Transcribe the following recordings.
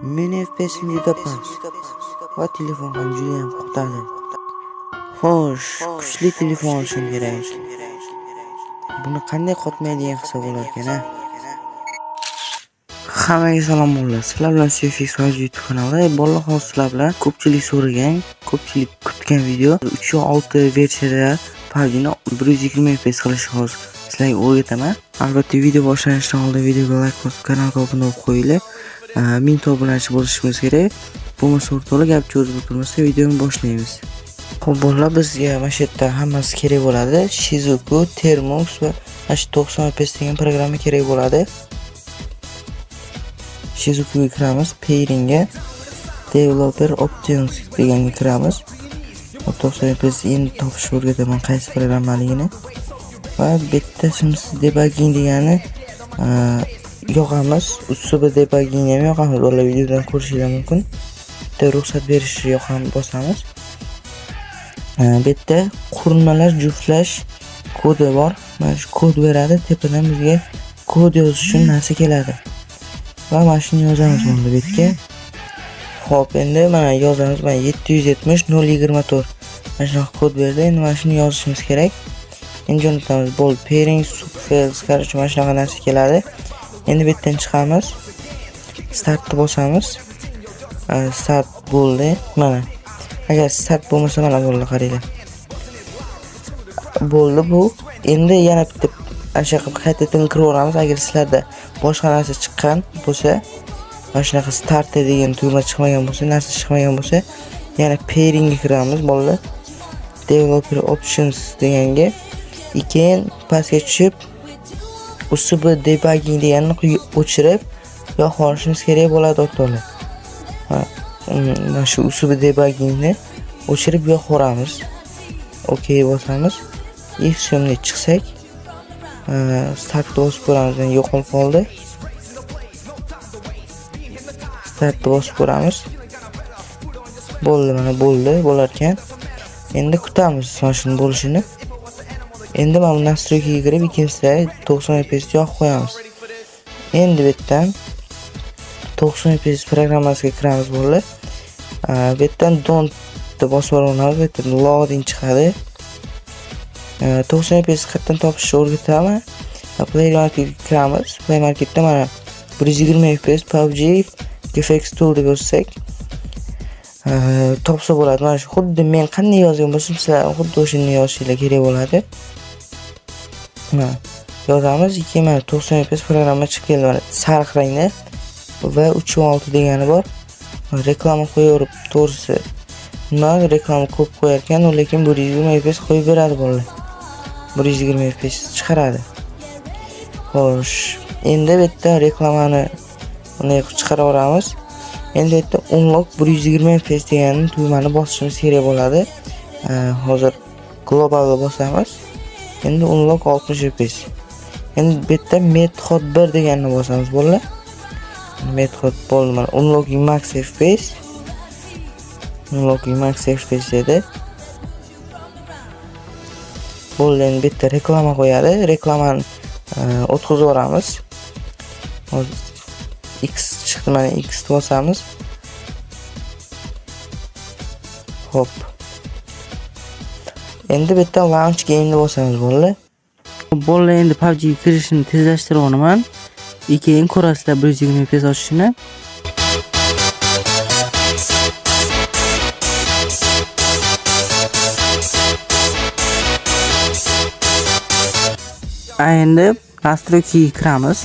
Meni FPS'im juda past va telefon ham judayam qotadi. Xo'sh, kuchli telefon olishim kerak. Buni qanday qotmaydigan qilsa bo'larkan, a? Hammaga salom bolalar. Sizlar bilan CFX PUBG YouTube kanali. Bolalar, hozir sizlar bilan ko'pchilik so'ragan, ko'pchilik kutgan video 3.6 versiyada PUBG'ni 120 FPS qilishni hozir sizlarga o'rgataman. Albatta, video boshlanishidan oldin videoga like bosib, kanalga obuna bo'lib qo'yinglar. 1000 obunachi bo'lishimiz kerak. Bo'lmasa, o'rtoqlar, gap cho'zib o'tirmasdan videoni boshlaymiz. Xo'p, bolalar, bizga mana shu yerda hammasi kerak bo'ladi. Shizuku, Termux va mana shu 90 FPS degan programma kerak bo'ladi. Shizukuga kiramiz, Pairingga, Developer Options deganga kiramiz. 90 FPS endi topishni o'rgataman, qaysi programmaligini. Va bu yerda simsiz debugging degani yoqamiz. USB debugging ham yoqamiz. Bolalar, videodan ko'rishinglar mumkin. Bitta ruxsat berishni yoqam bosamiz. Bu yerda qurilmalar juftlash kodi bor. Mana shu kod beradi. Tepadan bizga kod yozish uchun narsa keladi. Va mana shuni yozamiz bunda bu yerga. Xo'p, endi mana yozamiz. Mana 770 024. Mana shunaqa kod berdi. Endi mana shuni yozishimiz kerak. Endi jo'natamiz. Bo'ldi. Pairing subfiles, короче, mana shunaqa narsa keladi. Endi bu yerdan chiqamiz. Startni bosamiz. Start bo'ldi. Mana. Agar start bo'lmasa, mana bo'ldi, qaranglar. Bo'ldi bu. Endi yana bitta ana shu qilib qaytadan kiraveramiz. Agar sizlarda boshqa narsa chiqqan bo'lsa, mana shunaqa start degan tugma chiqmagan bo'lsa, narsa chiqmagan bo'lsa, yana pairingga kiramiz, bolalar. Developer Options deganga, keyin pastga tushib USB debugging deganni o'chirib yoqib olishimiz kerak bo'ladi, o'rtoqlar. Mana shu USB debuggingni o'chirib yoqaveramiz. OK bosamiz. И всё, chiqsak, startni bosib ko'ramiz. Endi yo'qolib qoldi. Startni bosib ko'ramiz. Bo'ldi, mana bo'ldi, bo'larkan. Endi kutamiz mana shuni bo'lishini. Endi mana bu настройка ga kirib, ikkinchisida 90 FPS yoqib qo'yamiz. Endi bu yerdan 90 FPS programmasiga kiramiz, bolalar. Bu yerdan don't deb bosib yuboramiz. Bu yerdan loading chiqadi. 90 FPS qayerdan topishni o'rgataman. Play Marketga kiramiz. Play Marketda mana 120 FPS PUBG GFX Tool deb yozsak, topsa bo'ladi. Mana shu xuddi men qanday yozgan bo'lsam, sizlar xuddi o'shani yozishinglar kerak bo'ladi. Mana yozamiz, keyin mana 90 FPS programma chiqib keldi, mana sariq rangda va 3.6 degani bor. Reklama qo'yaverib, to'g'risi, nima reklama ko'p qo'yar ekan, lekin 120 FPS qo'yib beradi, bolalar. 120 FPS chiqaradi. Xo'sh, endi bu yerda reklamani bunday qilib chiqarib yuboramiz. Endi bu yerda unlock 120 FPS degan tugmani bosishimiz kerak bo'ladi. Hozir globalni bosamiz. Endi unlock 60 FPS. Endi bu yerda method 1 deganni bosamiz, bolalar. Method bo'ldi, mana unlocking max FPS. Unlocking max FPS dedi. Bo'ldi, endi bu yerda reklama qo'yadi. Reklamani o'tkazib yuboramiz. Hozir X chiqdi, mana X bosamiz. Xo'p. Endi bu yerda launch game'ni bosamiz, bolalar. Bolalar, endi PUBG kirishini tezlashtiryapman. Keyin ko'rasizlar 120 FPS ochishini. Endi настройка ga kiramiz.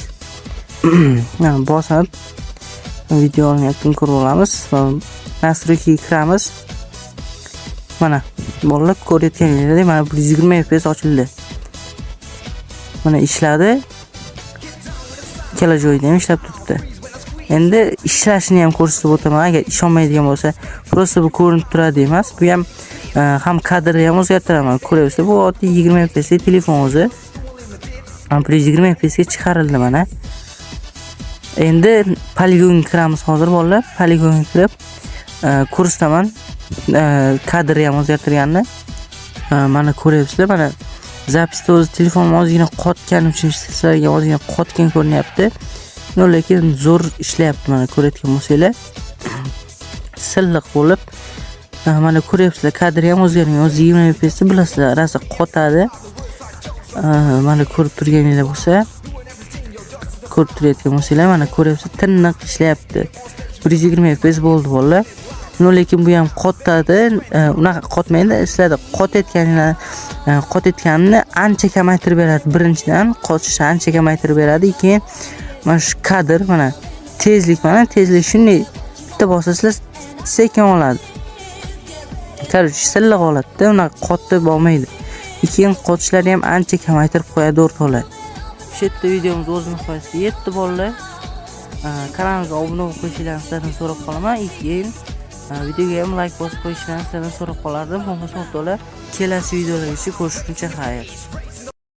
Mana bosib videoni yaqin ko'rib olamiz. Настройка ga kiramiz. Mana bolalar, ko'rayotganingizdek, mana 120 FPS ochildi. Mana ishladi. Ikkala joyida ham ishlab turibdi. Endi ishlashini ham ko'rsatib o'taman. Agar ishonmaydigan bo'lsa, просто bu ko'rinib turadi emas. Bu ham ham kadrni ham o'zgartiraman. Ko'ryapsiz, bu oddiy 20 FPS telefon o'zi. 120 FPS ga chiqarildi mana. Endi poligonga kiramiz hozir, bolalar. Poligonga kirib, ko'rsataman kadrni ham o'zgartirganini. Mana ko'ryapsizlar, mana запись da o'zi telefonim ozgina qotgani uchun sizlarga ozgina qotgan ko'rinyapti. Но lekin zo'r ishlayapti, mana ko'rayotgan bo'lsanglar. Silliq bo'lib, mana ko'ryapsizlar, kadri ham o'zgargan. O'zi 20 FPS bilasizlar, rosa qotadi. Mana ko'rib turganinglar bo'lsa, ko'rib turayotgan bo'lsanglar, mana ko'ryapsiz, tiniq ishlayapti. 120 FPS bo'ldi, bolalar. Но lekin bu ham qotadi, unaqa qotmaydi, sizlarda qotayotganini qotayotganini ancha kamaytirib beradi. Birinchidan, qotishni ancha kamaytirib beradi. Keyin mana shu kadr, mana tezlik, mana tezlik shunday bitta bosasizlar, sekin oladi. Короче, silliq oladida, unaqa qotib olmaydi. Keyin qotishlarni ham ancha kamaytirib qo'yadi, o'rtoqlar. Shu yerda videomiz o'z nihoyasiga yetdi, bolalar. Kanalimizga obuna bo'lib qo'yishingizni sizlardan so'rab qolaman. Keyin videoga ham layk bosib qo'yishingizni sizlardan so'rab qolardim. Bo'lmasa, o'rtoqlar, kelasi videolargacha ko'rishguncha xayr.